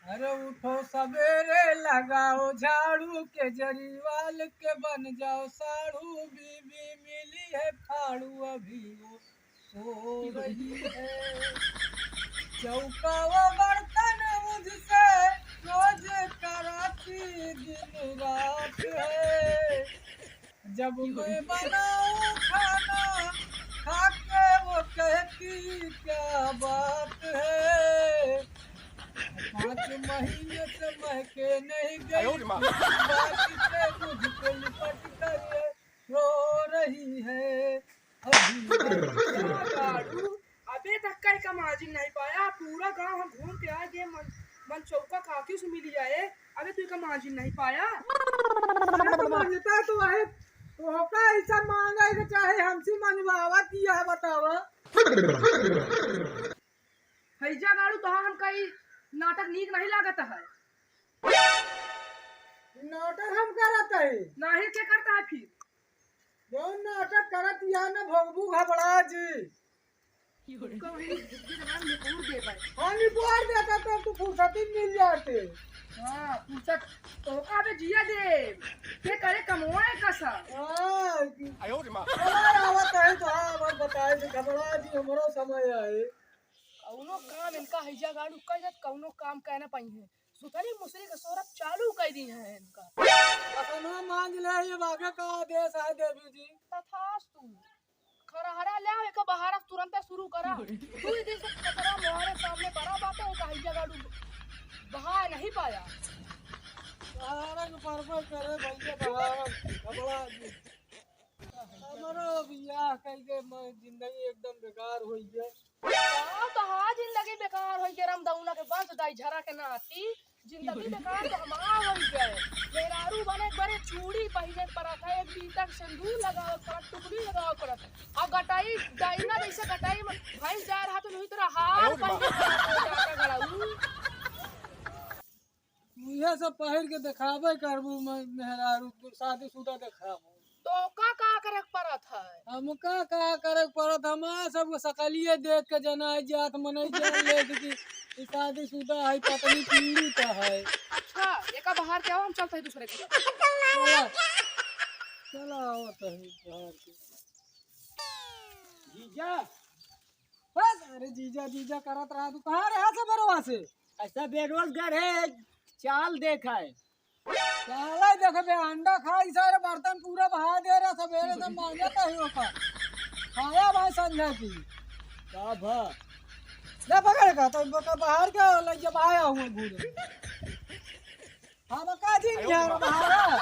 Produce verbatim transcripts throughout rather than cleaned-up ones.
अरे उठो सबेरे लगाओ झाड़ू, केजरीवाल के बन जाओ साढ़ू, बीबी मिली है फाड़ू अभी वो सो रही है। चौका वो बर्तन मुझसे रोज कराती दिन रात है। जब मैं बनाऊं खाना, खा के वो कहती क्या बात है। पाँच महीने से महके नहीं गई, बाकी से मुझ पे लिपट कर ये रो रही है। अभी अबे तक का एका माजिन नहीं पाया, पूरा गांव हम घूम के आ गए, मन, मन चौका काकी से मिली आए, अबे तू एका माजिन नहीं पाया। अरे तो मांगता तो है, तो होका ऐसा मांगा है कि चाहे हमसे मंगवावा किया है बतावा। हैजा गाड़ू तो हम कई नाटक नीक नहीं लागत है। नाटक हम करत है। नहीं के करता है फिर? जौन नाटक करत या न भोगबू घबड़ा जी। उनका वही जिंदगी जबान निपोर दे पाए। हाँ, निपोर देता तो तू फुर्सत ही मिल जाते। हाँ, फुर्सत तो का बे जिया दे। के करे कमवाए कसा। हाँ, आयो रे माँ। चला आवत है तो हाँ, अब बताए से घबड़ा जी, हमरो समय आए। कौनो काम इनका हैजा गाड़ू कह जात, कौनो काम कह ना पाई है। सुथनी मुसरी के सोरत चालू कइ दी है इनका। बसनो मांझ ले, ये बाबे का आदेश है देवी जी। तथास्तु। खरहरा ले आओ, एका बहारा तुरंते शुरू करा। दुई दिन से कचरा मोहरे सामने पड़ा बाटे, एका हैजा गाड़ू बहा नहीं पाया। बहारा के परबे करे भैया बहारा, घबड़ा जी। हमरो बियाह कइके मैं जिंदगी एकदम बेकार होइ गया। का तो हाँ जिंदगी बेकार होइ गया, रमदौना के बंस दाई झरा के नाती। जिंदगी बेकार तो हमार होइ गए। मेहरारू बने बड़े चूड़ी पहिने पड़त है, एक बीता के सिंदूर लगावे पड़त, टुकड़ी लगावे पड़त। और गटाई डाइना जैसे गटाई में भैंस जा रहा तो नहीं तरह हार पहिने पड़त है, जाता गड़ाऊ। इहे सब पहिर के देखाबे करबू, मैं मेहरारू तू शादीशुदा देखाबू। तो का का करे के पड़त है? हमका का करे के पड़त, हमार सब सकलिए देख के जनाई जात मनई जान ले कि ई शादीशुदा है, पत्नी पीड़ित है। अच्छा, एका बाहर के आओ, हम चलते हैं दूसरे के। चला, चला आवत है बाहर के। जीजा। बस, अरे जीजा, जीजा करत रहा, तू कहाँ रहा से बरवा से? ऐसा बेरोजगार है, चाल देख है। साला देखबे, अंडा खाई सारे बर्तन पूरा बहा दे रहा, सबेरे से मांजत है ओका। खाया भाई संझा की। का भा? ले पकड़ का, तो बका बाहर का लइया भाया हुआ घूरे। हम का दिन आयो क्या बाबा। बाहर?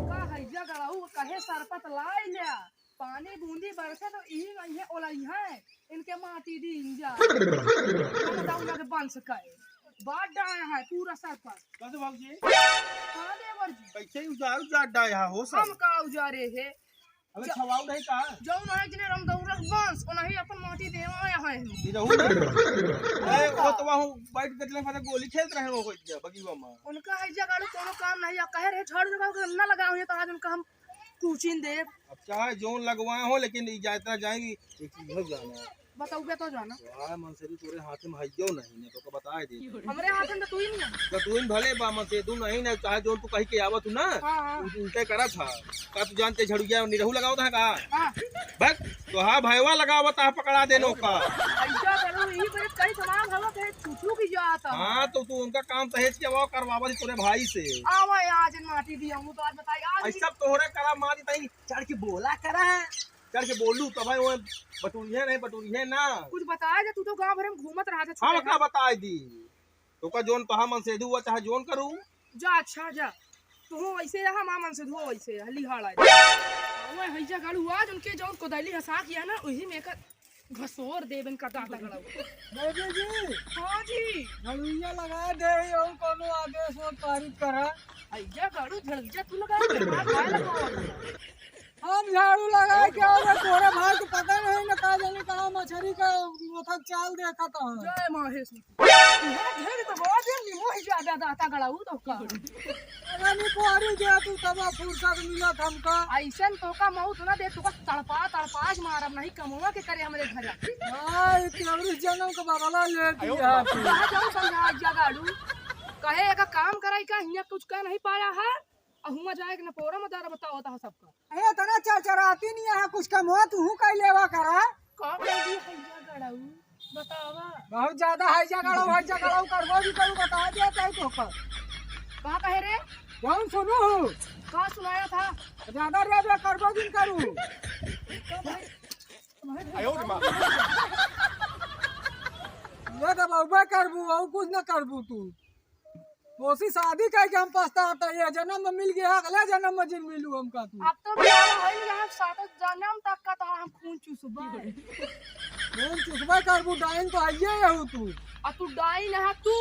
का हैजा गड़ाऊ कहे सरपत लाई ल्या, पानी बूंदी बरसे तो इही गई है ओलाई है, इनके माटी दी इंजा। हम बताऊं ना के बंस कहे, बाट डाया है पूरा सरपत। कैसे बाबूजी? हाँ देवर जी। कैसे उजाड़ उजाड़ डाया हो सब? हम का उजारे है? अबे ज-, छवाऊ नहीं का? जौन है जिन्हें रमदौरा बंस, ओनही अपन माटी देवा आया है। ई रहू ना? ए, वो तो वहाँ बैठ के चले पता गोली खेलत रहे हो कोई क्या बगीवा में। उनका हैजा गाड़ू कोनो काम नहीं, या कहे रहे झाड़ू लगाओ के ना लगाओ, ये तो आज उनका हम कूचिन देब। अब चाहे जौन लगवाए हो, लेकिन ई जाता जाएंगी, एक चीज हो जाना। बताऊबे तो जाना। वाह, मनसेदी तोरे हाथे में हइयो नहीं, नहीं तो को बताए दे। हमरे हाथे में तो तू ही नहीं है। तो तू ही भले बा, मनसेदू नहीं ना, चाहे जौन तू कही के आवत हूँ ना, हाँ, हाँ। उल्टे करत हा। का तू जानते झड़ुआ निरहू लगावत है का? हाँ। बस, तो हाँ, भयवा लगावत है, पकड़ा देनो का। ऐसा करो, यही बड़े कई तमाम हवा के छुछू की जात है। हाँ, तो तू उनका काम सहेज के वो करवावत ही तोरे भाई से। आवा आज माटी दिया हूँ, तो आज बताई, आज ऐसा तोहरा करा मारी तई चढ़ के बोला करा। चढ़ के बोलू तब वो बटुरिये नहीं, बटुरिये ना। कुछ बताए दे, तू तो गांव भर में घूमत रहा था हम छुपे। का बताए दी? तोका जौन पहा मनसेदू हुआ चाहे जौन करू। जा अच्छा जा, तू वैसे रहा, माँ मनसेदू वैसे रहा, लिहाड़ा है। वो हैजा गाड़ू हुआ, उनके जौन कोदाली हंसा किया ना, वही में एक घसोर देबन का दादा गड़ाऊ। बेबी जी। हाँ जी। झड़ुइया लगा दे, और कोनो आदेश और पारित करा। हैजा गाड़ू झड़ुइया तू लगा दे, हाथ भाई लगाओ। हम झाड़ू लगा के आओ, तोरे भाई को पता नहीं ना का जाने कहाँ मछरी का ओथक चाल देखत ह। जय महेश। तुहरा ढेर तो बहुत दिन निमो ही ज्यादा दाता गड़ाऊ तो का। अरे निपोरी जे तू तब फुर्सत मिलत हमका। अइसन तोका मौत ना दे, तोका तड़पा तड़पा आज मारब नहीं कमवा के करे हमरे घर। हाँ, ये तेवरी जन्म का बदला ले दिया तू। कहाँ जाऊँ समझा जा गाड़ू। कहे एक काम कराई का हियाँ कुछ कह नहीं पाया है। अहुआ जाए के न पोरा मदारा बतावत ह सबका। अरे तना चरचराती नहीं है, कुछ कम हो, तू हूँ कई लेवा करा। का कर दी हैजा गड़ाऊ? बतावा। बहुत ज्यादा हैजा गड़ाऊ, हैजा गड़ाऊ करबो भी करू, बता दिया चाहे तो का। का कहे रे? जौन सुनू हूँ। का सुनाया था? ज्यादा रे बे करबो भी करू। का भाई? ये तो बहुबे करबू, और कुछ न करबू तू। तोसी शादी कइके हम पछतात है, ये जन्म में मिल गया, अगले जन्म में जिन मिलू हमका तू। अब तो बियाह होई गया, हम सात जन्म तक का तो हम खून चूसबे। खून चूसबे करबू, डाइन तो हइये हऊ तू। आ तू डाइन है तू।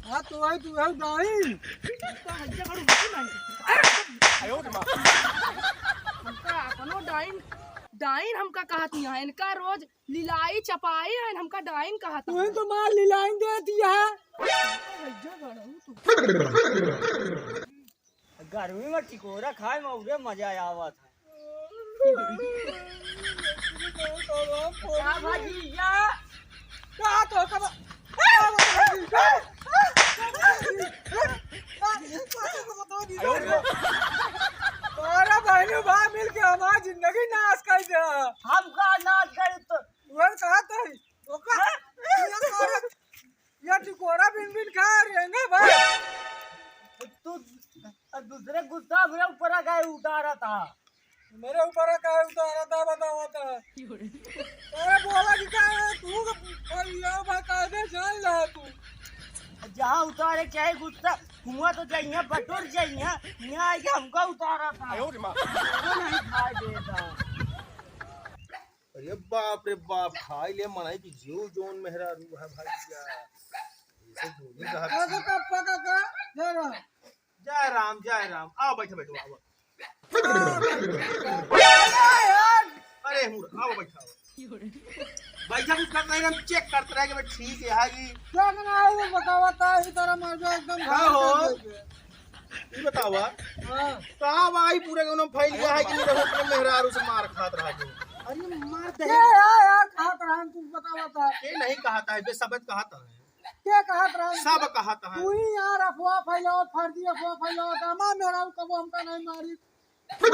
हाँ, तो वही तू है डाइन। तो हइये बड़ू होती नहीं। हमका अपनो डाइन, डाइन हमका कहत नहीं है, इनका रोज लिलाई चपाई है, हमका डाइन कहत तुहन है। तो मार लिलाइन दे दिया है। गर्मी में टिकोरा खाए में उरे मजा आवत है। का भजिया? का तो कब तोरा बहनों भाई मिल के हमार जिंदगी नाश कर दे। हम का नाश करे तो? तुहन कहत है, ओका, ये तोरा ये टिकोरा बिन बिन खा रहे हैं ना भाई। तू दूसरे गुस्सा मेरे ऊपर आ गए उतारा था। मेरे ऊपर आ गए उतारा था, बताओ तो। अरे बोला कि क्या है तू? और ये भाई कायदे जान ला तू। जहाँ उतारे चाहे गुस्सा, हुआ तो जाइए, बटोर जाइए, यहाँ आके हमका उतारा था। आयो रे माँ। हमको नहीं खाए देता। अरे बाप रे बाप, खाई ले मनई की जीव जौन मेहरारू है भैया। ऐसे जोड़ी रहत कैसे छी। कब पका का? जय राम। जय राम, जय राम। आओ बैठो, बैठो, आओ। अरे यार। अरे मुर, आओ बैठो, आओ। बैठा कुछ करत नहीं, हम चेक करत रहे कि भाई ठीक है, हाँ जी। क्या करना है वो बतावा, ता ही तरह मर जाए एकदम हाँ हो। भारी कर देंगे। ई बतावा, हाँ। का बा ई पूरे गाँव में फैल गया है कि नहीं रहो अपने मेहरारू से मार खात रहा तू? अरे मार दे। के है यार खात रहा तू बतावा ता? के नहीं कहत है, बे सबत कहत है। के कहत रहा? सब कहत है। तू ही यार अफवाह फैलाओ, फर्जी अफवाह फैलाओ, हमार मेहरारू कबो हमका नहीं मारी। दू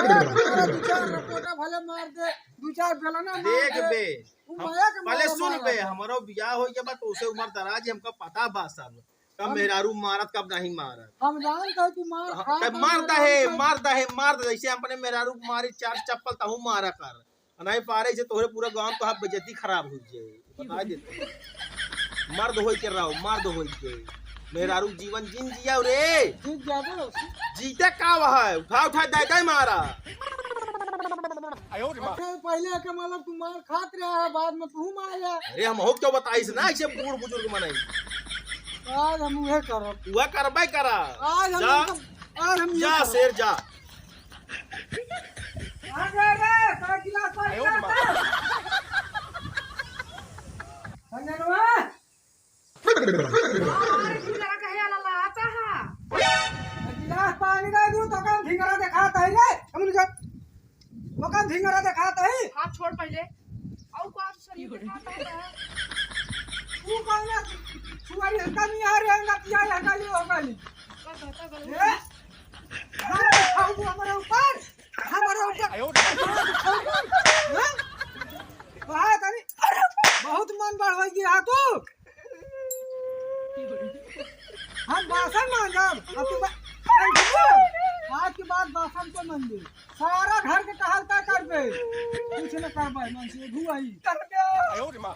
चार रपोटा भले मार दे, दू चार बेलना मार देख दे। बे, उ हम, माया के पहले मारा सुन मारा बे, था। हमरो बियाह हो गया बा, तो उसे उम्र दराज है, हमका पता बा सब। कब हम मेहरारू मारत, कब नहीं मारत। हम जानत है तू मार हाँ, खा तब के मार मेहरारू दहे, का मार दहे, मार दहे, जैसे हम अपने मेहरारू को मारी चार चप्पल, तहू मारा कर। नहीं पारे से तोहरे पूरा गांव तो बेइज्जती खराब हो जाए। बता देते हैं। मर्द होई के रहो, मर्द होई के। मेहरारू जीवन जिन जिया रे। जीत जाबो। जीते का वह है? उठा, उठा, दे, दे मारा। अच्छा, पहले के मतलब तू मार खात रहा है, बाद में तू मार जा। अरे हम हो क्यों बताइस ना, ऐसे बूढ़ बुजुर्ग मनई। आज हम उहे करब। उहे करबे करा। आज हम जा, एकदम, आज हम उहे जा करब। शेर जा। आ गए रे, सारा गिलास पानी आयो रे लाता। माँ। संजनवा। अरे, ढिंगरा कहे वाला लाता है। गिलास पानी दे दू, तो कम ढिंगरा दिखाता है रे। हम उनका, वो कम ढिंगरा दिखाता है। हाथ छोड़ पहले। और कौन शरीर दिखाता है? तू कौन है? छुआ ये हंगा नहीं आ रहे, हंगा किया, हंगा नहीं होगा नहीं। का कहता गलत? ए? हमारे ऊपर, हमारे ऊपर। आयो रे। हाँ? कहा तनी, बहुत मन बढ़ हो गया तू। हम बासन मांजब, अब तू बा-, आज के बाद बासन को मंजब। सारा घर के टहलता करबे, कुछ न करबे, मन से घुआई। आयो रे माँ।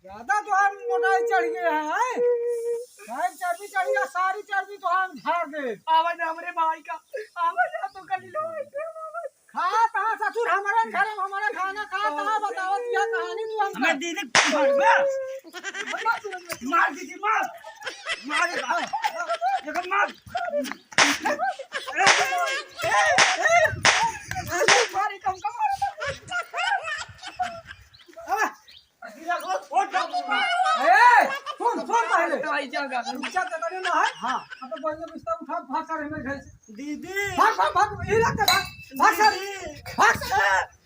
ज्यादा तोहार मोटाई चढ़ गया है, हैं? भाई चर्बी चढ़ गया, सारी चर्बी तोहार झाड़ दे। आवाज हमरे भाई का, आवाज आ तो कर लो। खा कहाँ ससुर हमारे घर में हमारा खाना खा कहाँ बतावत यह कहानी तू हमका। हमें दीदी मार, मार दीदी मार, मार देखो मार। रुपया देता नहीं ना है? हाँ। अब तो बढ़िया बिस्तर उठा, भाग सारे मेरे घर से। दीदी। भाग, भाग, भाग, ये रख दे, भाग, भाग सारे, दीदी। भाग सारे।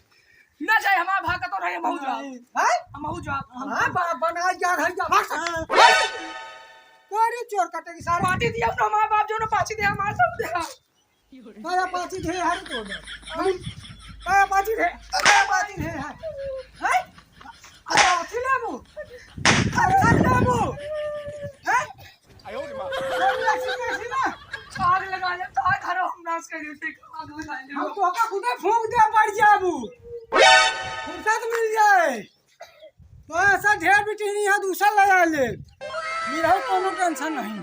ना जाए, हमारा भाग का तो रहे, हम हऊ जाब। हैं? हम हऊ जाब। हाँ, बाप बना यार, है जा, भाग सारे। हाँ। अरे, तोरी चोर कटे की सारे। पार्टी दिया तो हमारा बाप जो ना पाछी दे, हमारा सब दे। काया पाची ढे हर तो दे। काया पाची ढे, काया पाची ढे हर। हैं? अरे, पाची लेबू। अरे, लेबू। हैं? अरे, ऐसी कैसी ना? आग लगा ले, तो घर हम नाश कर देते, आग लगा ले। हम तो का खुदे फूंक दे, पड़ जाबू। फुर्सत मिल जाए। तो ऐसा ढेर बिटिनी है, दूसरा लगा ले। मेरा कोनो टेंशन नहीं।